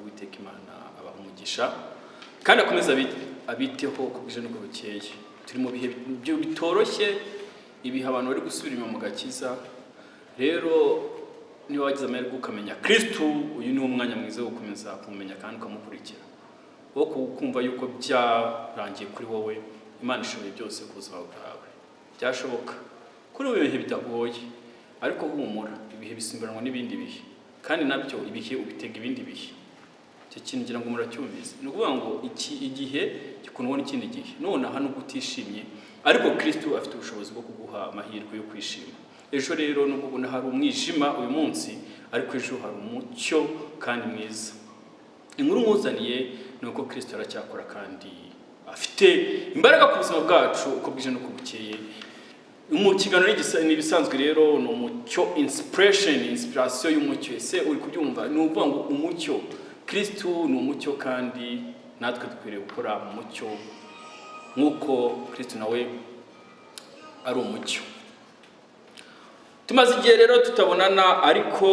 Uwiteka Imana abaha umugisha kandi akomeze abiteho uko bwije n'uko bukeye. Turi mu bihe bitoroshye, ibihe abantu bari gusubira inyuma mu gakiza. Rero niba wagize amahirwe ukamenya Kristu, uyu ni wo mwanya mwiza wo gukomeza kumumenya kandi ukamukurikira, wo kumva yuko byarangiye kuri wowe. Imana ishoboye byose ku buzima bwawe, byashoboka kuri ubu ibihe bitagoye, ariko humura, ibihe bisimburanwa n'ibindi bihe, kandi nabyo ibihe ubitega ibindi bihe. Icyo kintu ngira ngo muracyumvise. Ni ukuvuga ngo iki igihe gikundwa n'ikindi gihe. Nonaha nubwo utishimye, ariko Kristo afite ubushobozi bwo kuguha amahirwe yo kwishima ejo. Rero nubwo ubona hari umwijima uyu munsi, ariko ejo hari umucyo kandi mwiza. Inkuru nkuzaniye ni uko Kristo aracyakora kandi afite imbaraga ku buzima bwacu uko bwije n'uko bukeye. Mu kiganiro ni ibisanzwe rero, ni umucyo inspiration, inspiration y'umucyo. Ese uri kubyumva? Ni ukuvuga ngo umucyo, Kristo ni umucyo, kandi natwe dukwiriye gukora mu mucyo nk'uko Kristo nawe ari umucyo. Tumaze igihe rero tutabonana, ariko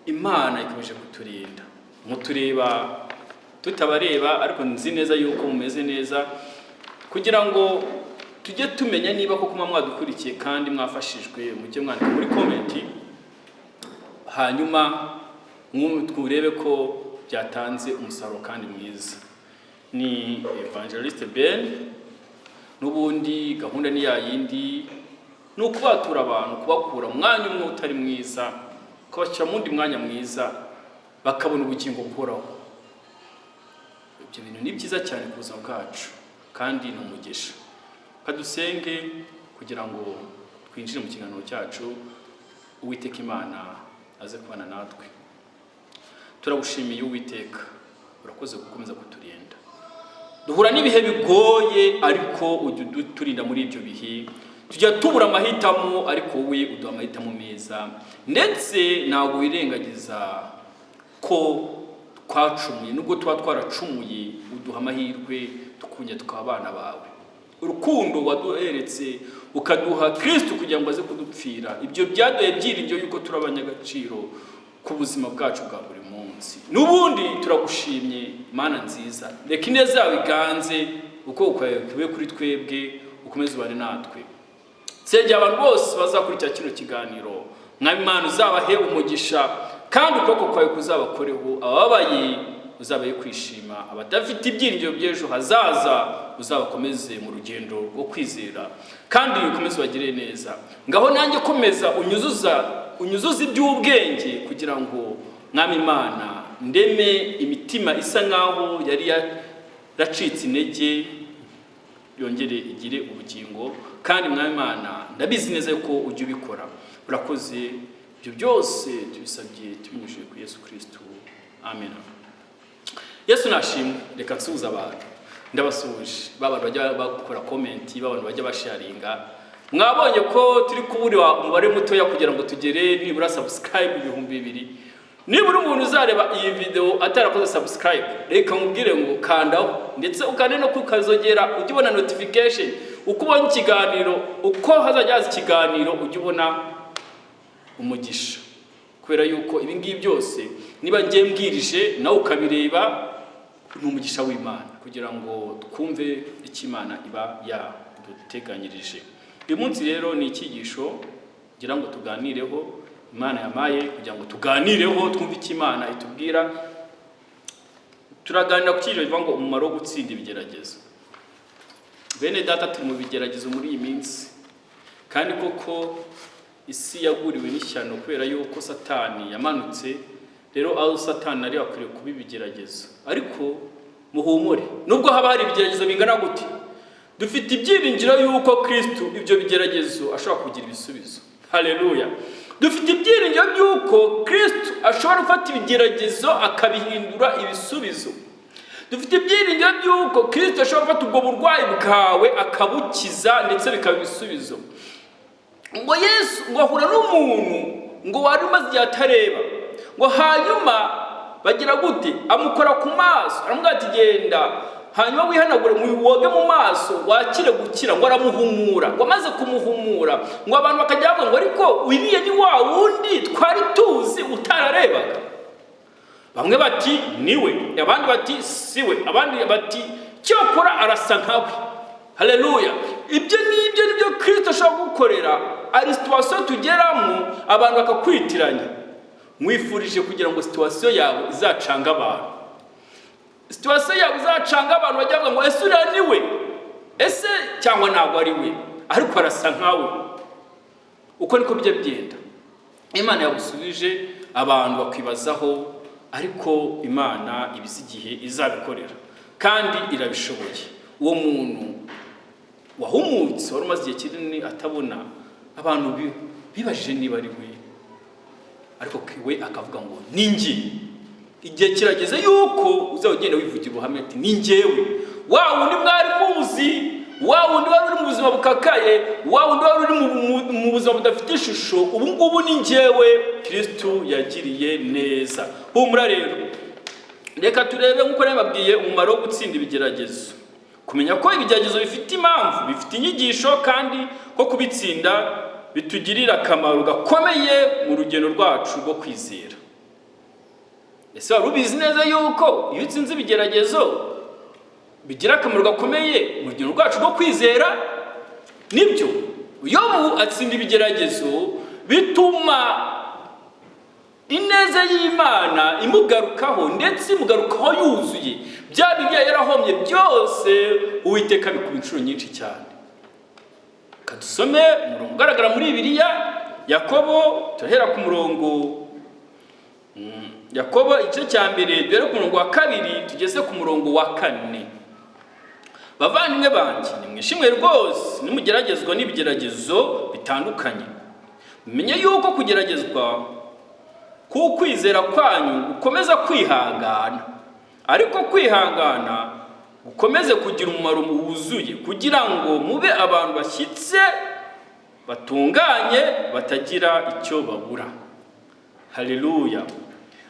Imana ikomeje kuturinda. Mutureba tutabareba, ariko nzi neza yuko mumeze neza. Kugira ngo tujye tumenya niba koko muba mwadukurikiye kandi mwafashijwe, mujye mwandika muri comment, hanyuma turebe ko byatanze umusaruro kandi mwiza. Ni Evangeliste Ben. N'ubundi gahunda ni ya yindi, ni ukubatura abantu, kubakura mu mwanya umwe utari mwiza, kubashyira mu wundi mwanya mwiza, bakabona ubugingo buhoraho. Ibyo bintu ni byiza cyane ku buzima bwacu kandi ni umugisha. Kadusenge kugira ngo twinjire mu kiganiro cyacu, Uwiteka Imana aze kubana natwe. Turagushimiye Uwiteka, urakoze gukomeza kuturinda. Duhura n'ibihe bigoye, ariko ujya uturinda muri ibyo bihe. Tujya tubura amahitamo, ariko wowe uduha amahitamo meza, ndetse ntabwo wirengagiza ko twacumuye. Nubwo tuba twaracumuye, uduha amahirwe tukongera tukaba abana bawe. Urukundo waduheretse ukaduha Kristo kugira ngo aze kudupfira, ibyo byaduhaye ibyiringiro yuko turi abanyagaciro ku buzima bwacu bwa buri munsi. N'ubundi turagushimye, Mana nziza. Reka ineza yawe iganze, uko kwawe kube kuri twebwe, ukomeze ubane natwe. Nsengera abantu bose bazakurikira kino kiganiro. Mwami Imana, uzabahe umugisha kandi ukuboko kwawe kuzabakoreho. Abababaye uzabahe kwishima, abadafite ibyiringiro by'ejo hazaza uzabakomeze mu rugendo rwo kwizera kandi ukomeze ubagirire neza. Ngaho nanjye komeza unyuzuza iby'ubwenge, kugira ngo, Mwami Imana, ndeme imitima isa nkaho yari yaracitse intege, yongere igire ubugingo. Kandi Mwami Imana, ndabizi neza yuko ujya ubikora. Urakoze. Ibyo byose tubisabye tubinyujije ku Yesu Kristo, amen. Yesu nashimwe. Reka nsuhuze abantu. Ndabasuhuje ba bantu bajya bakora comment, ba bantu bajya basharinga. Mwabonye ko turi kubura umubare mutoya kugira ngo tugere nibura subscribe 2000. Nibura umuntu uzareba iyi video atarakoze subscribe, reka mubwire ngo kandaho, ndetse ukande no kukazogera, ujye ubona notification uko ubonye ikiganiro. Uko hazajya haza ikiganiro, ujye ubona umugisha, kubera yuko ibi ngibi byose, niba ngiye mbwirije nawe ukabireba, ni umugisha w'Imana kugira ngo twumve icyo Imana iba yaduteganyirije. Uyu munsi rero ni icyigisho ngira ngo tuganireho, Imana yamaye kugira ngo tuganireho, twumve icyo Imana itubwira. Turaganira ku cyigisho kivuga ngo umumaro wo gutsinda ibigeragezo. Bene Data, turi mu bigeragezo muri iyi minsi, kandi koko isi yaguriwe n'ishyano kubera yuko Satani yamanutse. Rero aho Satani ari akwiriye kuba ibigeragezo, ariko muhumure, nubwo haba hari ibigeragezo bingana gute, dufite ibyiringiro yuko Kristo ibyo bigeragezo ashobora kugira ibisubizo. Haleluya! Dufite ibyiringiro by'uko Kristo ashobora gufata ibigeragezo akabihindura ibisubizo. Dufite ibyiringiro by'uko Kristo ashobora gufata ubwo burwayi bwawe akabukiza, ndetse bikaba ibisubizo. Ngo Yesu ngo ahura n'umuntu ngo wari umaze igihe atareba, ngo hanyuma bagira gute? Amukora ku maso, aramubwira ati: "Genda, hanyuma wihanagure, woge mu maso, wakire gukira." Ngo aramuhumura. Ngo amaze kumuhumura, ngo abantu bakajya bavuga ngo: "Ariko uriya ni wa wundi twari tuzi utararebaga?" Bamwe bati niwe, abandi bati siwe, abandi bati cyokora arasa nkawe. Haleluya! Ibyo nibyo nibyo Kirisito ashobora gukorera. Ari situation tugeramo abantu bakakwitiranya. Mwifurije kugira ngo situation yawe izacanga abantu, situation yawe izacanga abantu, bajya bavuga ngo: "Ese uriya ni we? Ese cyangwa ntabwo ari we, ariko arasa nkawe?" Uko niko bijya bigenda. Imana yagusubije, abantu bakwibazaho, ariko Imana ibizi igihe izabikorera kandi irabishoboye. Uwo muntu wahumutse, wari umaze igihe kinini atabona, abantu bibajije niba ari we, ariko we akavuga ngo: "Ni njye." Igihe kirageze yuko uzaba ugenda wivugira ubuhamya ati: "Ni njyewe wa wundi mwari muzi, wa wundi wari uri mu buzima bukakaye, wa wundi wari uri mu buzima budafite ishusho. Ubu ngubu ni njyewe Kirisitu yagiriye neza." Humura rero. Reka turebe, nk'uko nababwiye, umumaro wo gutsinda ibigeragezo. Kumenya ko ibigeragezo bifite impamvu, bifite inyigisho, kandi ko kubitsinda bitugirira akamaro gakomeye mu rugendo rwacu rwo kwizera. Ese wari ubizi neza yuko iyo utsinze ibigeragezo bigira akamaro gakomeye mu rugendo rwacu rwo kwizera? Nibyo. Yobu atsinda ibigeragezo, bituma ineza y'Imana imugarukaho, ndetse imugarukaho yuzuye. Bya bindi yarahombye byose, Uwiteka bikuba inshuro nyinshi cyane. Kadusome umurongo ugaragara muri Bibiliya, Yakobo. Turahera ku murongo, Yakobo igice cya 1, duhere ku murongo wa 2 tugeze ku murongo wa 4. Bavandimwe banjye, nimwishimwe rwose nimugeragezwa n'ibigeragezo bitandukanye. Mumenye yuko kugeragezwa k'ukwizera kwanyu gukomeza kwihangana, ariko kwihangana gukomeze kugira umumaro wuzuye, kugira ngo mube abantu bashyitse, batunganye, batagira icyo babura. Haleluya!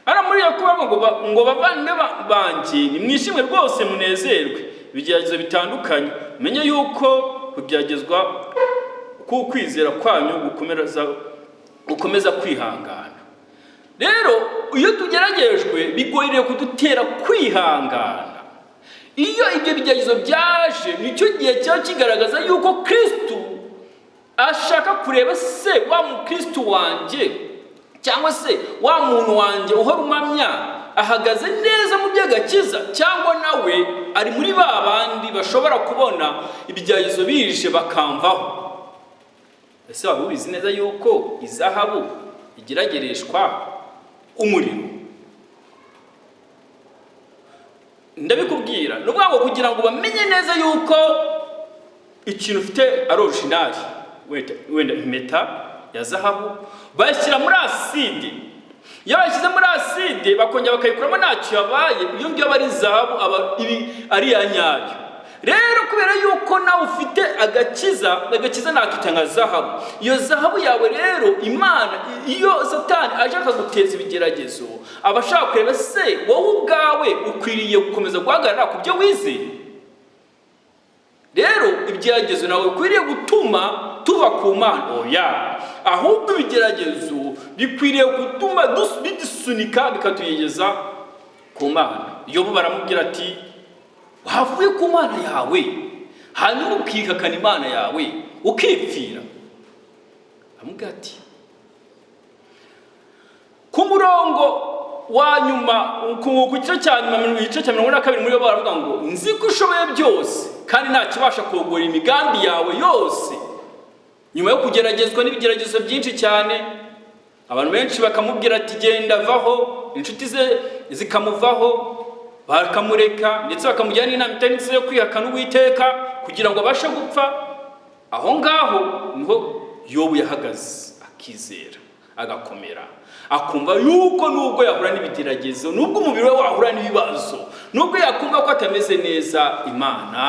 Hano muri Yakobo ngo: "Bavandimwe banjye, nimwishimwe rwose, munezerwe ibigeragezo bitandukanye. Menye yuko kugeragezwa k'ukwizera kwanyu gukomeza kwihangana." Rero iyo tugeragejwe, bigoyereye kudutera kwihangana. Iyo ibyo bigeragezo byaje, nicyo gihe kiba kigaragaza yuko Kirisitu ashaka kureba se wa mukirisitu wanjye, cyangwa se wa muntu wanjye uhora umamya, ahagaze neza mu by'agakiza, cyangwa nawe ari muri ba bandi bashobora kubona ibigeragezo bije bakamvaho. Ese waba ubizi neza yuko izahabu igeragereshwa umuriro? Ndabikubwira, ni ukuvuga ngo kugira ngo bamenye neza yuko ikintu ufite ari original, wenda impeta ya zahabu, bayishyira muri acide. Iyo bashyize muri acide, bakongera bakayikuramo ntacyo yabaye, iyo ngiyo aba ari zahabu, aba ibi ari iya nyayo. Rero kubera yuko nawe ufite agakiza, agakiza nakita nka zahabu. Iyo zahabu yawe rero, Imana, iyo Satani aje akaguteza ibigeragezo, aba ashaka kureba se wowe ubwawe ukwiriye gukomeza guhagarara ku byo wizeye. Rero ibigeragezo nawe bikwiriye gutuma tuva ku Mana, oya, ahubwo ibigeragezo bikwiriye gutuma bidusunika, bikatugeza ku Mana. Yobu baramubwira ati: "Wavuye ku Mana yawe, hanyuma ukihakana Imana yawe, ukipfira." Amubwira ati ku murongo wa nyuma, ku gice cya nyuma, igice cya 42 muri bo, baravuga ngo: "Nzi ko ushoboye byose, kandi nta kibasha kogora imigambi yawe yose." Nyuma yo kugeragezwa n'ibigeragezo byinshi cyane, abantu benshi bakamubwira ati: "Genda, vaho," inshuti ze zikamuvaho, bakamureka, ndetse bakamugira n'inama itari nziza yo kwihakana Uwiteka kugira ngo abashe gupfa. Aho ngaho niho Yobu yahagaze, akizera, agakomera, akumva yuko nubwo yahura n'ibigeragezo, nubwo umubiri we wahura n'ibibazo, nubwo yakumva ko atameze neza, Imana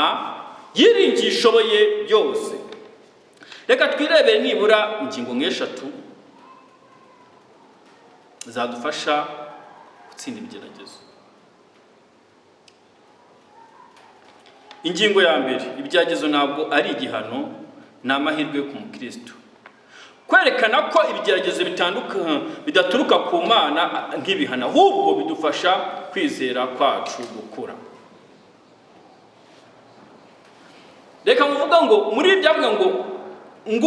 yiringiye ishoboye byose. Reka twirebere nibura ingingo nk'eshatu zadufasha gutsinda ibigeragezo. Ingingo ya mbere: ibigeragezo ntabwo ari igihano, ni amahirwe ku mukristo. Kwerekana ko ibigeragezo bitandukanye bidaturuka ku Mana nk'ibihano, ahubwo bidufasha kwizera kwacu gukura. Reka muvuga ngo muri byavuga ngo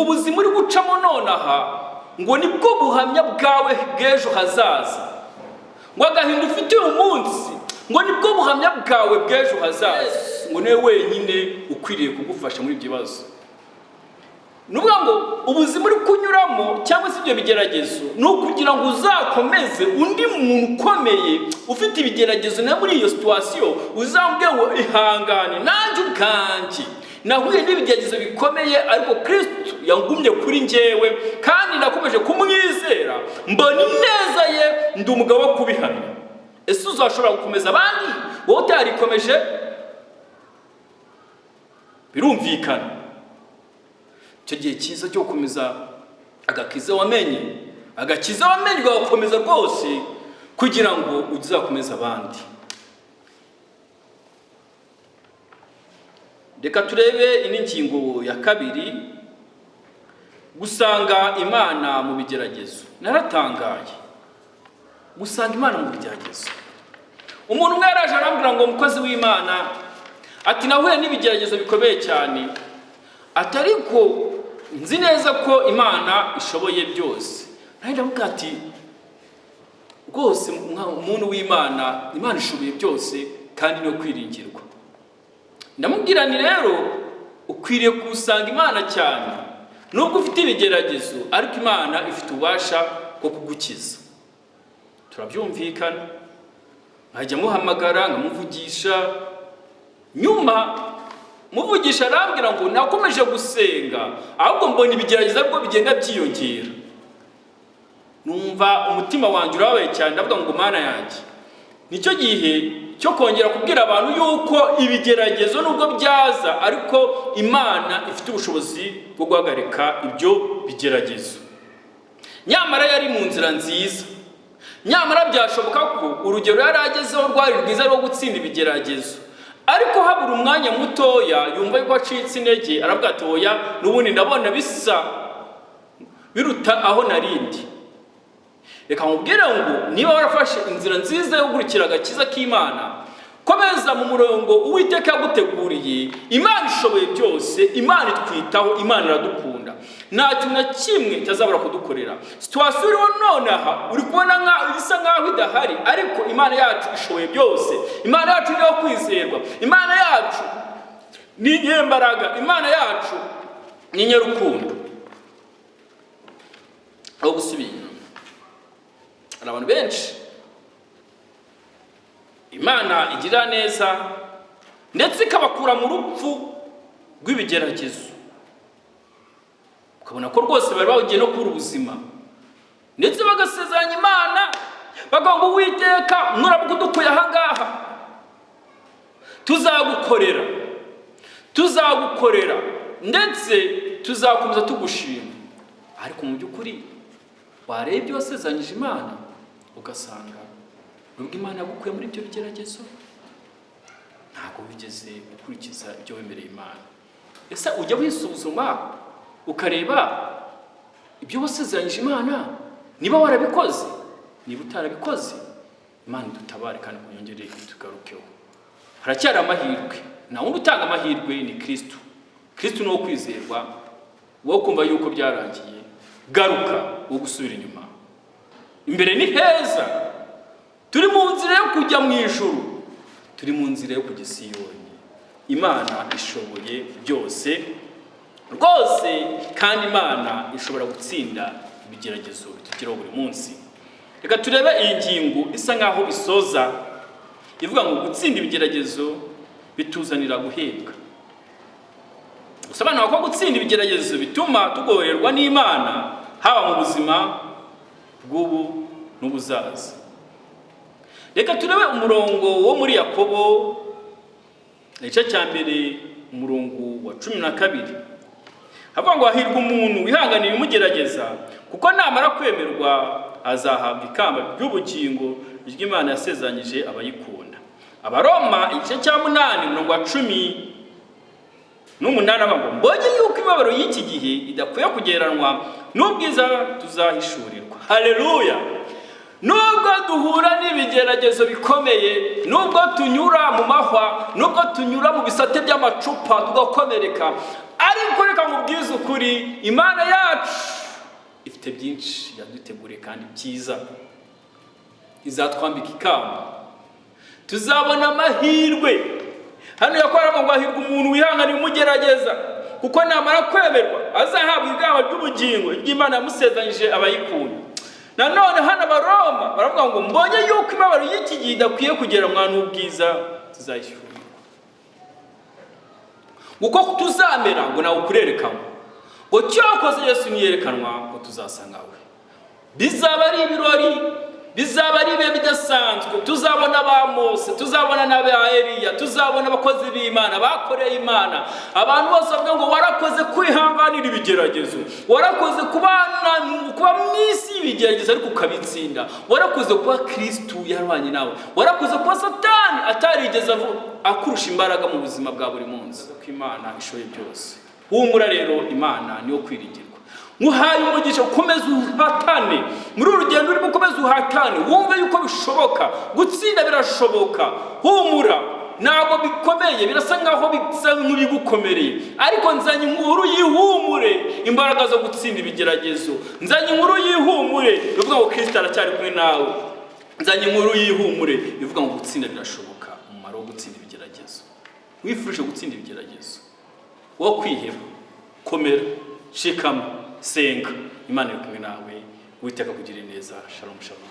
ubuzima uri gucamo nonaha ngo nibwo buhamya bwawe bw'ejo hazaza, ngo agahinda ufite uyu munsi ngo nibwo buhamya bwawe bw'ejo hazaza, ngo niwe wenyine ukwiriye kugufasha muri ibyo bibazo. Nuvuga ngo ubuzima uri kunyuramo cyangwa se ibyo bigeragezo ni ukugira ngo uzakomeze undi muntu ukomeye ufite ibigeragezo nawe muri iyo situation, uzambwira ngo ihangane, nanjye ubwanjye nahuye n'ibigeragezo bikomeye, ariko Kristo yangumye kuri njyewe kandi nakomeje kumwizera, mbona ineza ye, ndi umugabo wo kubihamya. Ese uzashobora gukomeza abandi wowe utarikomeje? Birumvikana icyo gihe cyiza cyo gukomeza agakiza wamenye, agakiza wamenye ugakomeza rwose kugira ngo uzakomeze abandi. Reka turebe indi ngingo ya kabiri, gusanga Imana mu bigeragezo. Naratangaye gusanga Imana mu bigeragezo. Umuntu umwe yaraje arambwira ngo umukozi w'Imana ati nahuye n'ibigeragezo bikomeye cyane, ati ariko nzi neza ko Imana ishoboye byose. Nanjye ndavuga ati rwose umuntu w'Imana, Imana ishoboye byose kandi no kwiringirwa. Ndamubwira nti rero ukwiriye gusanga Imana cyane, nubwo ufite ibigeragezo ariko Imana ifite ububasha bwo kugukiza. Turabyumvikana, nkajya muhamagara nkamuvugisha, nyuma muvugisha arambwira ngo nakomeje gusenga ahubwo mbona ibigeragezo bwo bigenda byiyongera. Numva umutima wanjye urababaye cyane, ndavuga ngo Mana yanjye, nicyo gihe cyo kongera kubwira abantu yuko ibigeragezo nubwo byaza ariko Imana ifite ubushobozi bwo guhagarika ibyo bigeragezo. Nyamara yari mu nzira nziza, nyamara byashoboka ko urugero yari agezeho rwari rwiza rwo gutsinda ibigeragezo, ariko habura umwanya mutoya yumva yuko acitse intege, aravuga ati oya n'ubundi ndabona bisa biruta aho narindi. Reka nkubwire ngo niba warafashe inzira nziza yo gukurikira agakiza k'Imana, komeza mu murongo Uwiteka yaguteguriye. Imana ishoboye byose, Imana itwitaho, Imana iradukunda, nta kintu na kimwe itazabura kudukorera. Situation uriho nonaha uri kubona nkaho bisa nkaho idahari, ariko Imana yacu ishoboye byose. Imana yacu niyo kwizerwa, Imana yacu ni inyembaraga, Imana yacu ni inyarukundo. Aho gusubira inyuma, hari abantu benshi Imana igira neza ndetse ikabakura mu rupfu rw'ibigeragezo, ukabona ko rwose bari bagiye no kubura ubuzima, ndetse bagasezeranya Imana bakavuga ngo Uwiteka nuramuka udukuye aha ngaha tuzagukorera, tuzagukorera ndetse tuzakomeza tugushima. Ariko mu by'ukuri wareba ibyo wasezeranyije Imana ugasanga nubwo Imana yagukuye muri ibyo bigeragezo ntabwo wigeze ukurikiza ibyo wemereye Imana. Ese ujya wisuzuma ukareba ibyo wasezeranyije Imana niba warabikoze? Niba utarabikoze, Imana idutabare kandi yongere itugarukeho. Haracyari amahirwe, nta wundi utanga amahirwe ni Kristo. Kristo ni uwo kwizerwa, wo kumva yuko byarangiye, garuka wo gusubira inyuma. Imbere ni heza, turi mu nzira yo kujya mu ijuru, turi mu nzira yo kujya Siyoni. Imana ishoboye byose rwose, kandi Imana ishobora gutsinda ibigeragezo bitugeraho buri munsi. Reka turebe iyi ngingo isa nkaho isoza ivuga ngo gutsinda ibigeragezo bituzanira guhembwa. Gusobanura ko gutsinda ibigeragezo bituma tugororerwa n'Imana haba mu buzima bw'ubu n'ubuzaza. Reka turebe umurongo wo muri Yakobo igice cya mbere umurongo wa 12. Havuga ngo hahirwa umuntu wihanganiye ibimugerageza, kuko namara kwemerwa azahabwa ikamba ry'ubugingo ry'Imana yasezeranyije abayikunda. Abaroma igice cya 8 umurongo wa N'umunani avuga ngo: "Mbonye yuko imibabaro y'iki gihe idakwiye kugereranwa n'ubwiza tuzahishurirwa." Haleluya! Nubwo duhura n'ibigeragezo bikomeye, nubwo tunyura mu mahwa, nubwo tunyura mu bisate by'amacupa tugakomereka, ariko reka nkubwize ukuri, Imana yacu ifite byinshi yaduteguriye kandi byiza. Izatwambika ikamba, tuzabona amahirwe. Hano yakoraga ngo: "Hahirwa umuntu wihanganiye umugerageza, kuko namara kwemerwa azahabwa ikamba ry'ubugingo ry'Imana yamusezeranyije abayikunda." Nanone hano Abaroma baravuga ngo: "Mbonye yuko imibabaro y'iki gihe idakwiye kugereranwa n'ubwiza tuzahishurirwa." Uko tuzamera ngo nawe ukurerekanwa, ngo cyakoze Yesu niyerekanwa, ngo tuzasa nkawe. Bizaba ari ibirori, bizaba ari ibihe bidasanzwe. Tuzabona ba Mose, tuzabona n'aba Eliya, tuzabona abakozi b'Imana bakoreye Imana. Abantu bose bavuga ngo: "Warakoze kwihanganira ibigeragezo, warakoze kubana kuba mu isi y'ibigeragezo ariko ukabitsinda, warakoze kuba Kirisitu yarwanye nawe, warakoze kuba Satani atarigeze akurusha imbaraga mu buzima bwa buri munsi," ko Imana ishoboye byose. Humura rero, Imana niyo kwiringirwa. Nkuhaye umugisha, ukomeze uhatane muri uru rugendo urimo, ukomeze uhatane, wumve yuko bishoboka gutsinda, birashoboka. Humura, ntabwo bikomeye, birasa nkaho bisa nk'ibigukomereye, ariko nzanye inkuru y'ihumure, imbaraga zo gutsinda ibigeragezo. Nzanye inkuru y'ihumure ivuga ngo Kirisito aracyari kumwe nawe. Nzanye inkuru y'ihumure ivuga ngo gutsinda birashoboka. Umumaro wo gutsinda ibigeragezo, wifurije gutsinda ibigeragezo, wo kwiheba, komera, shikama, senga, Imana iri kumwe nawe. Uwiteka kugirire neza. Shalom, shalom.